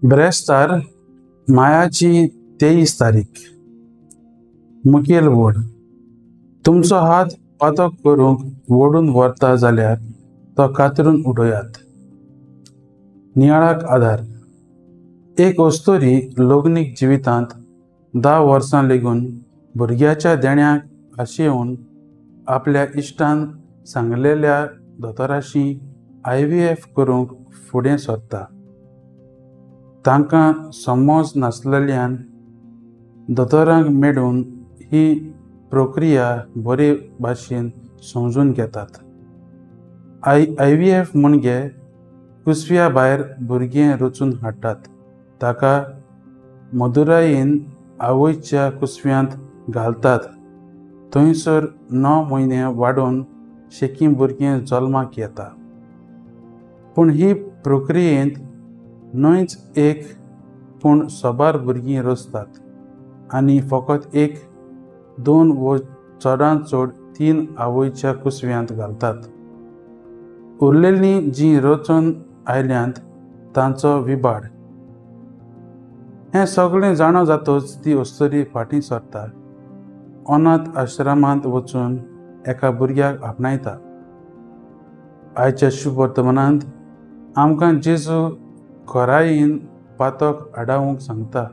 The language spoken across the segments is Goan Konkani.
ब्रेस्तार मायाची 23 तारीख. मुखेल वड. तुमचो हात पातक करूंक वडून व्हरता जाल्यार तो कातरून उडयात. नियाळाक आदार. एक अस्तुरी लग्नीक जिवितांत 10 वर्सां लेगून भुरग्याच्या देण्याक आशेवन आपल्या इश्टान सांगलेल्या दोतोराशी IVF करूंक फुडें सरता. तांकां समज नासलेल्यान दोतोरांक मेळून ही प्रक्रिया बरे भाशेन समजून घेतात. IVF म्हणजे कुसव्या भायर भुरगें रचून हाडटात, ताका मधुरायेन आवयच्या कुसव्यांत घालतात, थंयसर 9 म्हयने वाडोवन शेकी भुरगें जल्माक येता. पूण ही प्रक्रियेंत न्हयच एक पूण साबार भुरगीं रचतात आनी फकत 1, 2 व चडांत चड 3 आवयच्या कुसव्यांत घालतात. उरलेलीं जीं रचून आयल्यांत तांचो विबाड. हें सगळें जाणो जातच ती अस्तुरी फाटीं सरता, अनाथ आश्रमांत वचून एका भुरग्याक आपणायता. आयच्या शुभवर्तमानांत आमकां जेजू खरायेन पातक आडावंक सांगता.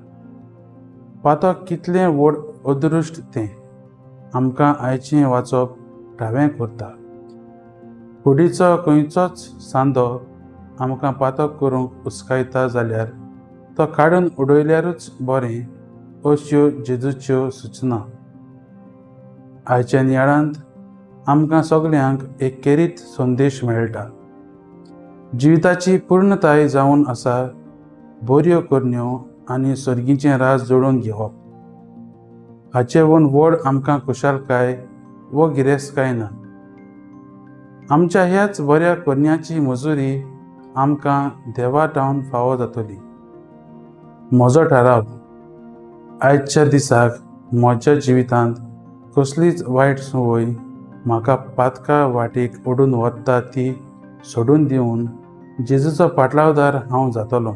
पातक कितलें व्हड अदृश्ट तें आमकां आयचें वाचप ठावें करता. कुडीचो खंयचोच सांदो आमकां पातक करूंक उस्कायता जाल्यार तो काडून उडयल्यारूच बरें, अश्यो जेजूच्यो सुचना. आयच्या नियाळांत आमकां सगल्यांक एक खेरीत संदेश मेळटा. जिविताची पूर्णताय जावन आसा बऱ्यो करण्यो आनी सर्गीचें राज जोडून घेवप. हाचे वन व्हड आमकां खुशालकाय व गिरेस्तकाय ना. आमच्या ह्याच बऱ्या करण्याची मजुरी आमकां देवा टावन फावो जातली. म्हजो ठराव. आयच्या दिसाक म्हज्या जिवितांत कसलीच वायट संवय म्हाका पातका वाटेक ओडून व्हरता ती सोडून दिवन जेजूचो पाटलावदार हांव जातलो.